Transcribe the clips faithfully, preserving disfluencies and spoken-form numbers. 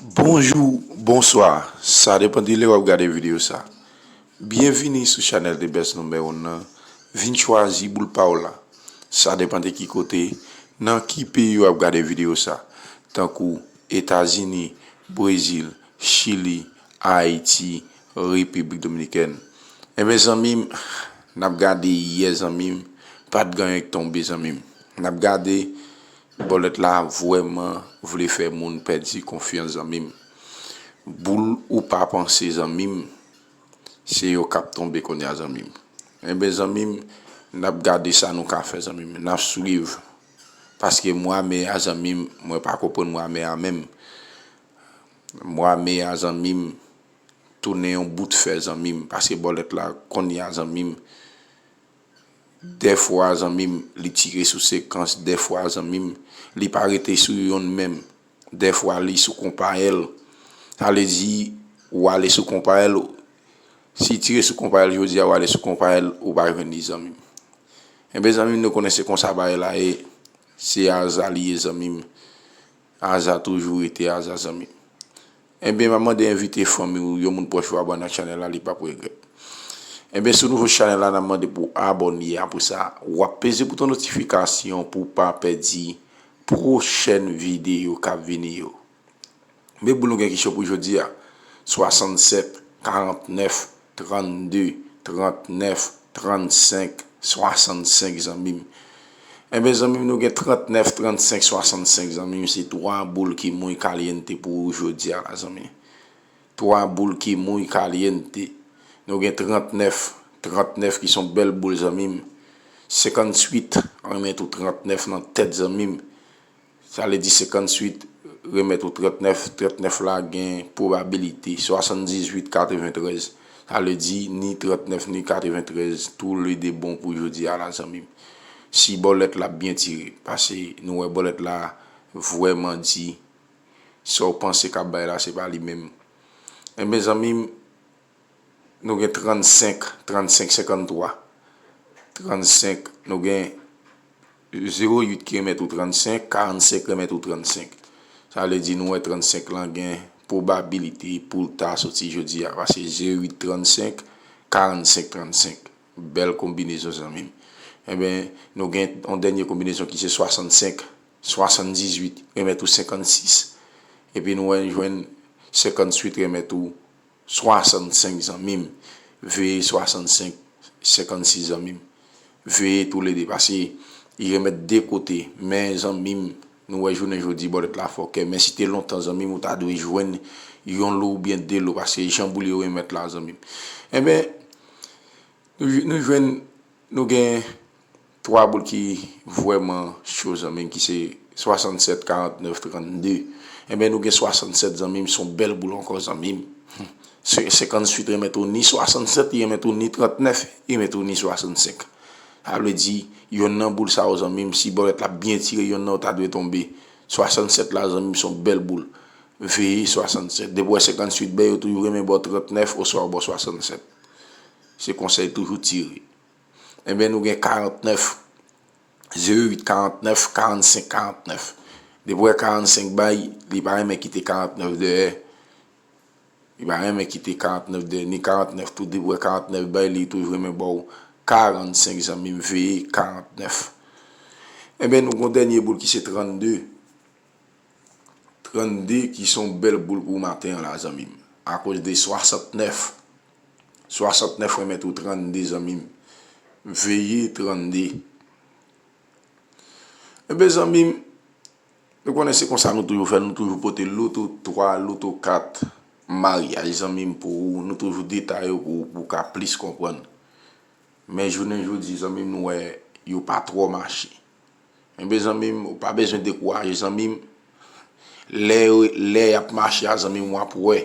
Bonjou, bonswa, sa depann de lè w ap gade videyo sa. Byenvini sou chanèl de bèz number one nan. Vin chwazi boul pa w la. Sa depann de ki kote, nan ki peyi w ap gade videyo sa, tankou Etazini, Brezil, Chili, Ayiti, Repiblik Dominikèn. Enben zanmi m, n ap gade yè zanmi m, pa t gen anyen k tonbe zanmi m. N ap gade bòlèt la vrèman vle fè moun pèdi konfyans zanmi m. Boul ou pa panse zanmi m, se yo k ap tonbe kounye a zanmi m. Enben zanmi m, n ap gade sa nou ka fè zanmi m, n ap swiv. Paske mwa me a zanmi m, mwen pa konprann mwa me a menm. Mwa me a zanmi m, tounen yon bout fè zanmi m, paske bòlèt la kounye a zanmi m, dèfwa zanmi m, li tire sou sekans, dèfwa zanmi m, li pa rete sou yonn menm, dèfwa li sou konpayèl. Sa vle di, ou ale sou konpayèl, si tire sou konpayèl jodi a, ou ale sou konpayèl, ou pa jwenn li zanmi m. Enben zanmi m, nou konnen se konsa bagay la ye, se aza li ye zanmi m. Aza toujou rete aza zanmi m. Enben, m ap mande envite fanmi w, yon moun pwòch ou abòne ak chanèl la, li p ap regrèt. Enben, si w nouvo sou chanèl la, n ap mande pou w abòne, apre sa, w ap peze bouton notifikasyon pou w pa pèdi pwochèn videyo k ap vini yo. Men boul nou gen ki cho pou jodi a, swasannsèt, karantnèf, trannde, trannèf, trannsenk, swasannsenk zanmi m. Enben zanmi m, nou gen trannèf, trannsenk, swasannsenk zanmi m, se twa boul ki muy caliente pou ou jodi a la zanmi. Twa boul ki muy caliente. Nou gen trannèf, trannèf ki se yon bèl boul zanmi m. Senkantuit remèt ou trannèf nan tèt zanmi m. Sa vle di senkantuit remèt ou trannèf, trannèf la gen pwobabilite swasanndizuit katreventrèz. Sa vle di ni trannèf ni katreventrèz, toulede bon pou jodi a la zanmi m. Si bòlèt la byen tire, paske nou wè bòlèt la vrèman di, sa w panse k ap bay la, se pa li menm. Enben zanmi m, nou gen trannsenk, trannsenk senkanntwa. Trannsenk, nou gen zewo uit ki remèt ou trannsenk, karannsenk remèt ou trannsenk. Sa vle di nou wè trannsenk lan gen pwobabilite pou l ta soti jodi a, paske zewo uit trannsenk, karannsenk trannsenk. Bèl konbinezon zanmi m. Enben, nou gen yon dènye konbinezon ki se swasansenk, swasanndizuit remèt ou senkannsis. Epi nou wè jwenn senkanntuit remèt ou swasannsenk zanmi m. Veye swasannsenk, senkannsis zanmi m. Veye toulede, paske li remèt de kote. Men zanmi m, nou wè jounen jodi bòlèt la fòkè. Men si te lontan zanmi m, ou ta dwe jwenn yon lo oubyen de lo, paske jan boul yo remèt la zanmi m. Enben, nou, nou jwenn, nou gen twa boul ki vrèman cho zanmi m, ki se swasannsèt, karantnèf, trannde. Enben, nou gen swasannsèt zanmi m, se yon bèl boul ankò zanmi m. Se, senkanntuit remèt ou ni swasannsèt, li remèt ou ni trannèf, li remèt ou ni swasannsenk. Sa vle di, yonn nan boul sa yo zanmi m, si bòlèt la byen tire, yonn nan yo ta dwe tonbe. Swasannsèt la zanmi m, se yon bèl boul. Veye swasannsèt. Depi w wè senkanntuit bay, yo toujou renmen ba w trannèf oswa ba w swasannsèt. Se konsa l toujou tire. Enben, nou gen karantnèf, zewo uit karantnèf, karannsenk karantnèf. Depi w wè karannsenk bay, li pa renmen kite karantnèf dèyè. Li pa renmen kite karantnèf dèyè, ni karantnèf tou. Depi w wè karantnèf bay, li toujou renmen ba w karannsenk, zanmi m, veye karantnèf. Enben, nou gen yon dènye boul ki se trannde. Trannde ki se yon bèl boul pou maten an la, zanmi m. Akoz de swasantnèf. Swasantnèf remèt ou trannde, zanmi m. Veye trannde. Enben, zanmi m, nou konnen se konsa nou toujou fè, nou toujou pote loto twa, loto kat, maryaj, zanmi m, pou ou. Nou toujou detaye pou ou, pou w ka plis konprann. Men jounen jodi, zanmi m, nou wè yo pa twò mache. Enben, zanmi m, ou pa bezwen dekouraje, zanmi m. Lè, lè y ap mache a, zanmi m, w ap wè.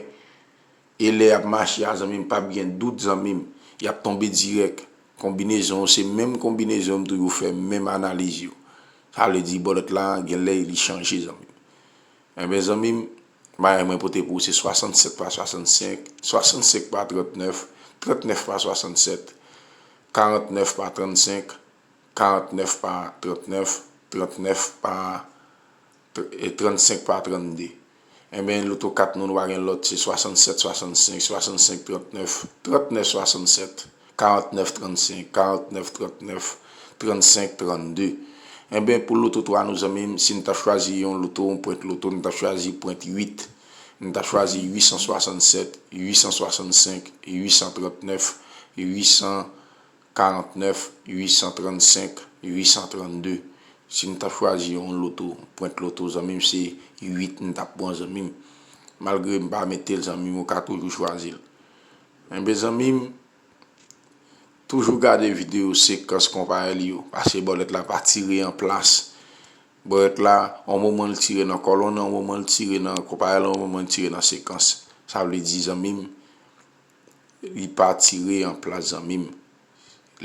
E lè y ap mache a, zanmi m, p ap gen dout, zanmi m. Y ap tonbe dirèk. Konbinezon yo, se menm konbinezon yo m toujou fè, menm analiz yo. Sa vle di, bòlèt la, gen lè li chanje, zanmi m. Enben, zanmi m, bagay mwen pote pou ou, se swasannsèt pa swasannsenk, swasannsenk pa trannèf, trannèf pa swasannsèt, karantnèf pa trannsenk, karantnèf pa trannèf, trannèf pa, e trannsenk pa trannde. Enben, loto kat nou, nou pa gen lòt, se swasannsèt swasannsenk, swasannsenk trannèf, trannèf swasannsèt, karannèf trannsenk, karannèf trannèf, trannsenk trannde. Enben, pou loto twa nou, zanmi m, si n ta chwazi yon loto, yon pwent loto, n ta chwazi pwent uit, n ta chwazi uit san swasannsèt, uit san swasansenk, uit san trannèf, uit san karannèf, uit san trannsenk, uit san trannde. Si m ta chwazi yon loto, pwent loto, zanmi m, se uit m t ap pran, zanmi m. Malgre m pa mete l, zanmi m, ou ka toujou chwazi l. Enben, zanmi m, toujou gade videyo sekans konpayèl yo, paske bòlèt la pa tire an plas. Bòlèt la, yon moman l tire nan kòlonn, yon moman l tire nan konpayèl, yon moman l tire nan sekans. Sa vle di, zanmi m, li pa tire an plas, zanmi m.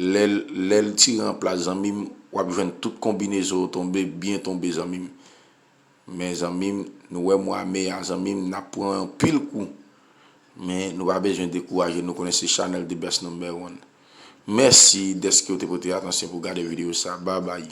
Lè l, lè l tire an plas, zanmi m, w ap jwenn tout konbinezon yo tonbe, byen tonbe, zanmi m. Men, zanmi m, nou wè mwa me a, zanmi m, n ap pran anpil kou. Men, nou pa bezwen dekouraje, nou konnen se chanèl The Best Number One. Mèsi dèske w te pote atansyon pou gade videyo sa. Babay.